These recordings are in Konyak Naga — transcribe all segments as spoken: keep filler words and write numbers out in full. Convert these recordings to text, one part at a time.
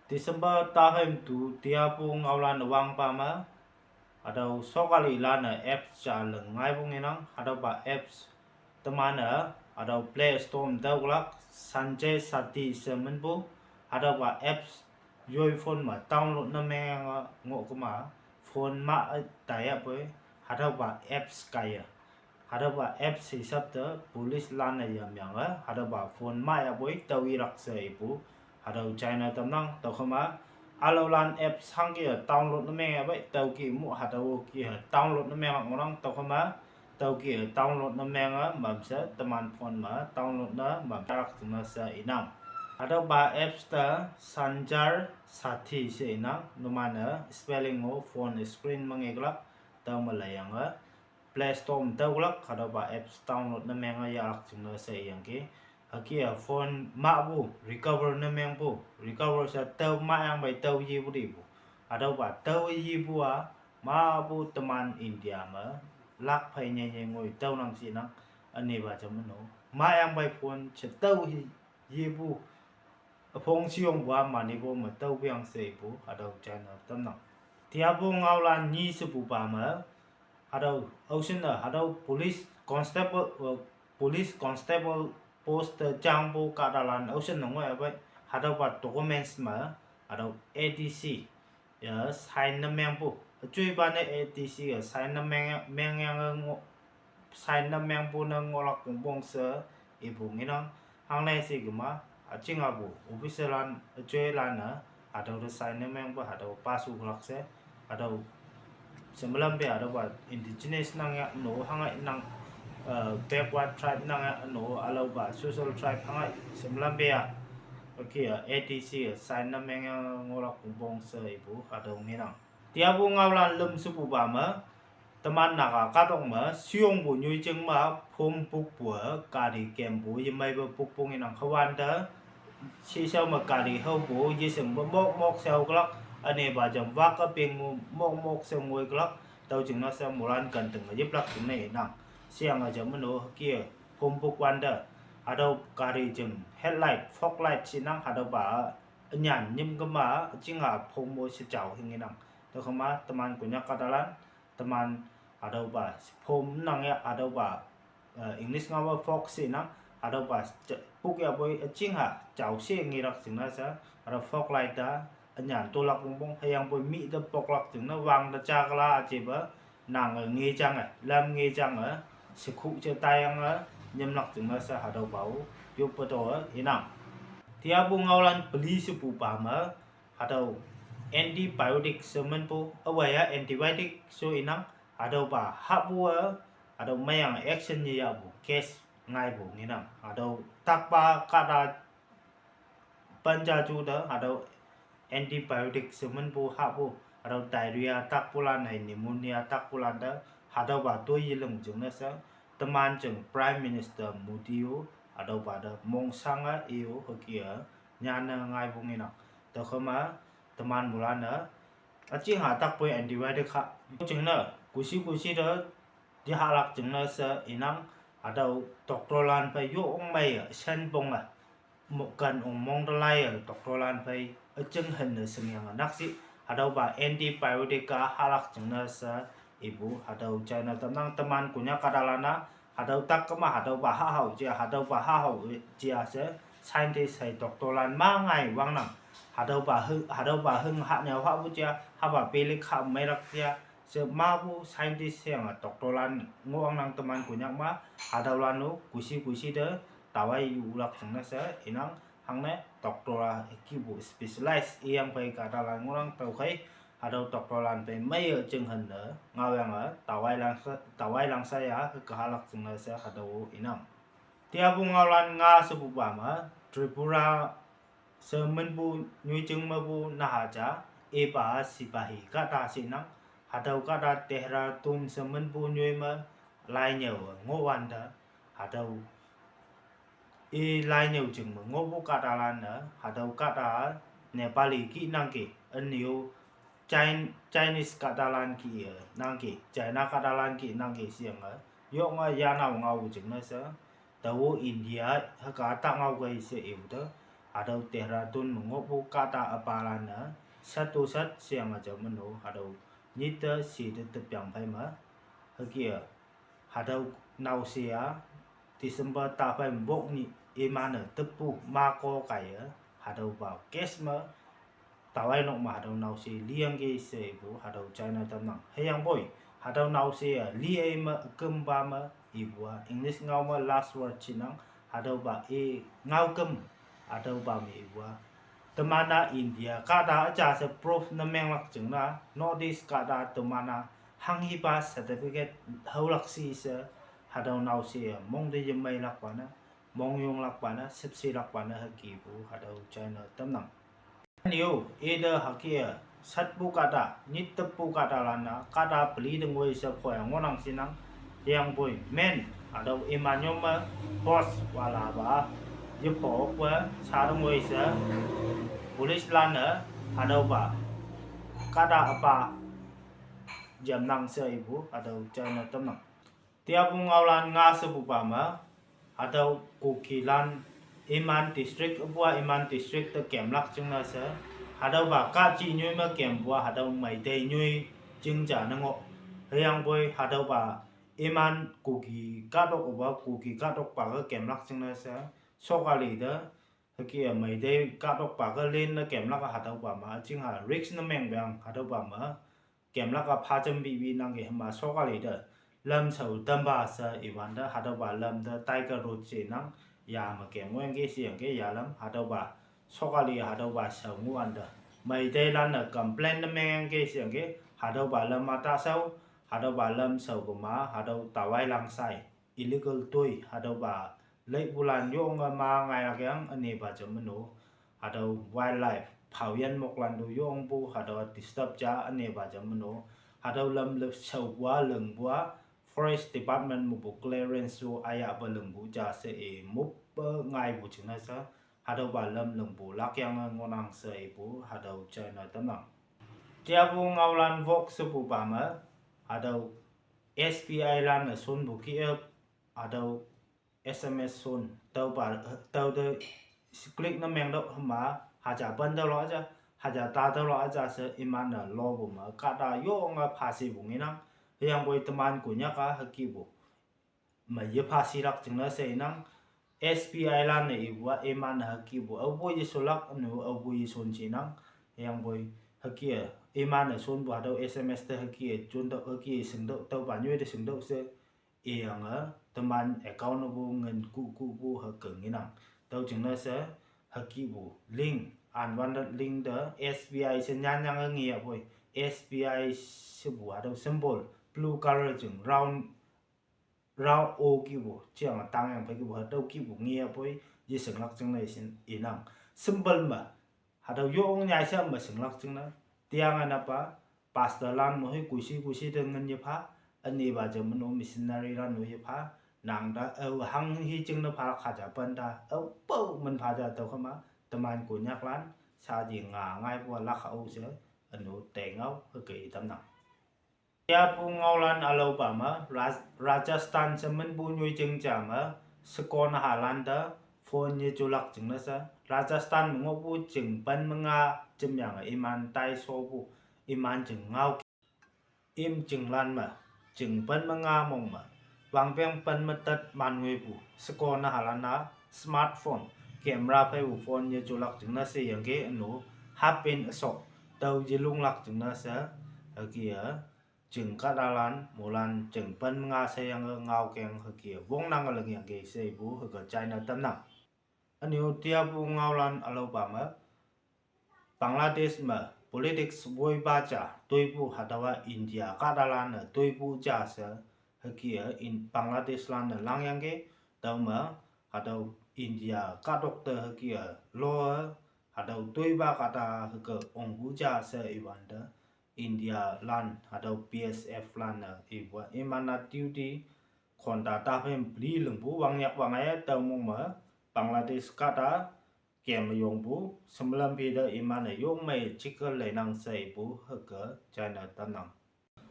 December tahem tu tiapu ngaolan wangpa me, hatüo sokali lan-e apps ja leng ngaipu ngenang, hatüopa apps teman-e, hatüo Play Store me tüoklak, Sanjay Sati she minpu, hatüopa apps yoi phone me download ne mengyange ngoh kema, phone ma taiyapoi, hatüopa apps kaiye. Hatüopa apps hisap te police lan-e yamyange, hatüopa phone mayapoi tüo yelak she ipu, hatüo china tamnang. Tüokhema, ülaolan apps hangke download ne mengya pei, tüoke mo hatüo ke download ne menglak ngohnang. Tüokhema, tüoke download ne menge mamshe teman phone me download ne mamlak jingne she inang. Hatüopa apps te Sanjay Sati she inang, numan-e spelling-o phone screen me ngeklak, tüo me leiyange Play Store me tüoklak, hatüopa apps download ne menge yahlak jingne she iyangki. Hüke-a phone mahpu recover ne mengpu, recover she tüo mahyang pei tüo yepu tipu. Hatüopa tüo yepu-a, mapu teman India me, lak phei nyenye ngoi tüonang shinang, ünepa jam no. Mahyang pei phone she tüo hi, yepu, üpong shiyongpu-a Manipur me tüopeang she ipu, hatüo china tamnang. Tiapu ngaolan nyi shepupa me, hatüo, aoshinne, hatüo police constable, uh, police constable post te jangpu kahtalan aoshinne ngoiya pei, hatüopa documents me, hatüo A D C, ya, sign ne mengpu. Üjoipa ne A D C-e sign ne meng, mengyange ngoh, sign ne mengpu ne ngohlak wongpong she ipu ngenang. Hangne she kema, üjingapu officer lan, üjoilan-e, hatüo te sign ne mengpu, hatüo pass-u klak she, hatüo shemlampe hatüopa indigenous nang ya no, hangai nang, uh, backward tribe nang ya no, ülaopa social tribe hangai shemlampe ya. Okay, uh, A D C-e sign ne mengyange ngohlak wongpong she ipu, hatüo ngenang. Tiapu ngaolan lüm shepupa me, teman Naga kahtok me, shiyongpu nyoijing me, phone bookpu-e, gari kempu, yemeipe bookpu ngenang hüwante, shishao me gari haopu, yeshingpe mok mok she haoklak, ünepa jam wak-e pingpu mok mok she ngoiklak, tüo jingne she moilan kenting me yiplak jingne inang. Sheyange jam no hüke, phone book wante, hatüo gari jing headlight, fog light shinang hatüopa, ünyan nyim kema, üjinga phone mo she jao hingenang. Tüokhema teman Konyak kahtalan, teman hatüopa phone nang ya hatüopa, uh, English ngaowe fog shinang, hatüopa ja-, puk yapoi üjingha jao she ngelak jingne she, hatüo fog light-a, ünyan tolak wongpong, hüyangpoi mih te poklak jingne wang te jakla üjepa, nange ngejange, lam ngejange, shekhu je taiyange, nyimlak jingne she hatüopa-o, yoppe to-e inang. Tiapu ngaolan peli shepupa me, hatüo antibiotic she minpu, aowe ya antibiotic she inang, hatüopa hahpu-e, hatüo meiyange action yeyahpu case ngaipu ngenang. Hatüo takpa kahta panja ju te, hatüo antibiotic she minpu hahpu, hatüo diarrhea takpulan hei pneumonia takpulan te, hatüopa toi yeling jingne she, teman jing Prime Minister Modi-o, hatüopa te mongshange i-o hüke-a, nyanne ngaipu ngenang. Tüokhema, teman moilan-e, üjingha takpoi antibiotic ha, jingne, kushi kushi te, yehahlak jingne she inang, hatüo doctorlan phei yo ongmei-e, shenponge, mo-, ken ong mong te lai-e, doctorlan phei, üjing henne shingyange nakshih, hatüopa antibiotic-a hahlak jingne she, ipu, hatüo china tamnang teman Konyak kahtalan-a, hatüo tak kema, hatüopa hahao ja, hatüopa hahao ja she, scientist hei doctorlan ma ngai wangnang, hatüopa hü-, hatüopa hüng hanyao hahpu ja, hapa pelik ha meilak ja, she mapu scientist sheyange doctorlan ngohwangnang teman Konyak ma, hatüolan-o kushi kushi te, tawai yulak jingne she inang, hangne doctor-a kihpu specialize iyang phei kahtalan ngohnang tüokhei, hatüo doctorlan phei meiye jinghanne, ngaoyange, tawai langsa, tawai langsa ya, hüke hahlak jingne she hatüo inang. Tiapu ngaolan nga shepupa me, Tripura she minpu nyoijing mepu naha ja, ipa sipahi kahta shinang, hatüo kahta Dehradun she minpu nyoi me, lainyüo ngohwante, hatüo i lainyüo jing me ngohpu kahtalan-e, hatüo kahta Nepali kih nangki, ünyu Chin-, Chinese kahtalan kih-e nangki, China kahtalan kih nangki sheyange, yonge yanao ngao jingne she, tao India hüke ta ngao kei she ipu te, hatüo Dehradun me ngohpu kahta üpalan-e, shat to shat sheyange ja meno, hatüo nyite she te tepyang phei me, hüke-e, hatüo naoshe-a, December taphei me wok nyih iman-e teppu mako kaiye, hatüopa case me, taowai nok me hatüo naoshe liyangki she ipu hatüo china tamnang. Hüyangpoi, hatüo naoshe-a li ei me ükümpa me ipu-a, English ngao me last word shinang, hatüopa i ngaoküm, hatüopa me ipu-a. Teman-a India kahta üja she proof ne menglak jingne, North East kahta teman-a hanghipa certificate haolak shi she, hatüo naoshe-a mong te yemeilakpa ne, mongyonglakpa ne, shüpshelakpa ne hükepu hatüo china tamnang. Nyo, ite hüke-e, shatpu kahta, nyit teppu kahtalan-a, kahta peli te ngoi she phoya ngohnang shinang, hüyangpoi men, hatüo iman yo me, boss walapa, yepho okpe, sha te ngoi she, police lan-e, hatüopa, kahta üpa, jamnang she ipu, hatüo china tamnang. Teapu ngaolan nga shepupa me, hatüo Kukilan iman district üpu-a iman district te kemlak jingne she, hatüopa kahji nyoi me kempu-a hatüo Meitei nyoi jing ja ne ngoh. Hüyangpoi hatüopa iman Kuki kahtok üpa Kuki kahtokpa ke kemlak jingne she, sokali te, hüke-e Meitei kahtokpa ke lin ne kemlak hatüopa me, üjingha risk ne mengpeang hatüopa me, kemlak-a phajem bibi nangki hüma sokali te, lamshao tampa she iwante, hatüopa lam te Tiger Road shenang, ya me kem ngohyangki sheyangki yalam, hatüopa, sokali hatüopa shao ngohwante. Meiteilan-e complain ne mengyangki sheyangki, hatüopa lam-a ta shao, hatüopa lamshao kema, hatüo taowai lang sai, illegal toi, hatüopa leipulan yonge ma ngailak yang, ünepa ja meno, hatüo wildlife, phaoyin moklan to yongpu, hatüo disturb ja, ünepa ja meno, hatüo lam le shaopu-a, lingpu-a, Forest Department mepu clearance to ayape lingpu ja she i moppa ngaipu jingne she, hatüopa lam lingpu lakyange ngohnang she ipu, hatüo china tamnang. Teapu ngaolan wok shepupa me, hatüo S B I lan-e shonpu kih-e, hatüo S M S shon, tüopa, tüo te click ne mengtüoh hüma, haja pen tüolak ja, haja ta tüolak ja she iman-e lopu me, kahta yonge phashipu ngenang, hüyangpoi teman Konyak-a hükepu me yepha shilak jingne she inang, S B I lan-e ipu-a iman-e hükepu aopu yesholak ünu aopu yeshon shinang, hüyangpoi hüke-e, iman-e shonpu hatüo S M S te hüke-e, jontüoh hüke-e shingtüoh, tüopa nyoi te shingtüoh she, iyange, teman account mepu ngin kuhkuhpu hüke ngenang. Tüo jingne she, hükepu link, unwanted link te S B I she nyanyange ngeyapoi, S B I shepu hatüo symbol, blue color jing, round, round o kihpu, jeang tangyang phei kihpu, hatüo kihpu ngeyapoi, yeshinglak jingne shin inang. Symbol me, hatüo yong nyai she me shinglak jingne, tiange napa, pastor lan mo hi kushi kushi te ngin yepha, ünepa ja meno missionary lan mo yepha, nang ta, ao hanghi jingne phalak haja pen ta, aope min pha ja tüo kema, teman Konyaklan, shaji nga ngaipu-a lak hao she, ünu te ngao, hüke itamnang. Teapu ngaolan ülaopa me, Raj-, Rajasthan she minpu nyoijing ja me, shekon halan te, phone yejulak jingne she, Rajasthan me ngohpu jing pen me nga jemyange iman tai shopu, iman jing ngao im jinglan me, jing pen me nga mong me, wangpeng pen me tet man ngoipu, shekon halan-a, smartphone, camera pheipu phone yejulak jingne sheyangki ünu, hapin üsok, tüo yelunglak jingne she, hüke-e, jing kahtalan, moilan, jing pen me nga sheyange ngaokeng hüke-e, wongnange lingyangki she ipu hüke china tamnang. Ünyu teapu ngaolan ülaopa me, Bangladesh me politics woipa ja toipu hatüowa India kahtalan-e toipu ja she hüke-e in Bangladesh lan-e langyangki tüome hatüo India kahtok te hüke-e lo-e hatüo toipa kahta hüke ongpu ja she iwante India lan hatüo B S F lan-e ipu-a iman-a duty khonta ta phei peli lingpu wangnyak wangaiye tüo mong me Bangladesh kahta kem yongpu, semlam phi te iman-e yong mei chike leinang she ipu hüke china tamnang.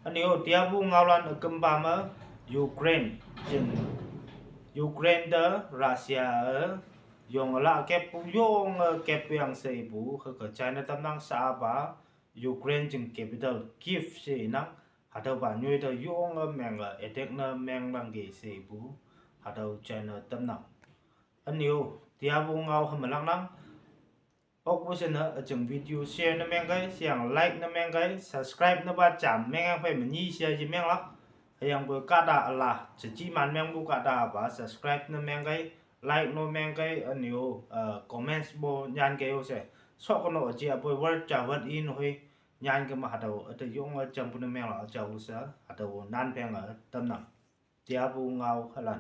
Ünyu teapu ngaolan ükümpa me Ukraine jing, Ukraine te Russia-e Yonge la keppu yonge keppu yang she ipu hüke china tamnang sha-a pa Ukraine jing capital Kyiv she inang, hatüopa nyoi te yonge menge attack ne menglangki she ipu hatüo china tamnang. Ünyo, teapu ngao hüme laknang. Okpu she ne üjing video share ne mengkei, sheyange like ne mengkei, subscribe ne pa jam mengyang phei me nyi she ye menglak. Hüyangpoi kahta üla jeji man mengpu kahta pa subscribe ne mengkei, like ne mengkei, ünyo, uh, comments mo nyan kei-o she. Shokono üji apoi word ja word in hoi nyan kei me hatüo üte yonge jampu ne menglak jao she, hatüo nan phenge tamnang. Teapu ngao halan.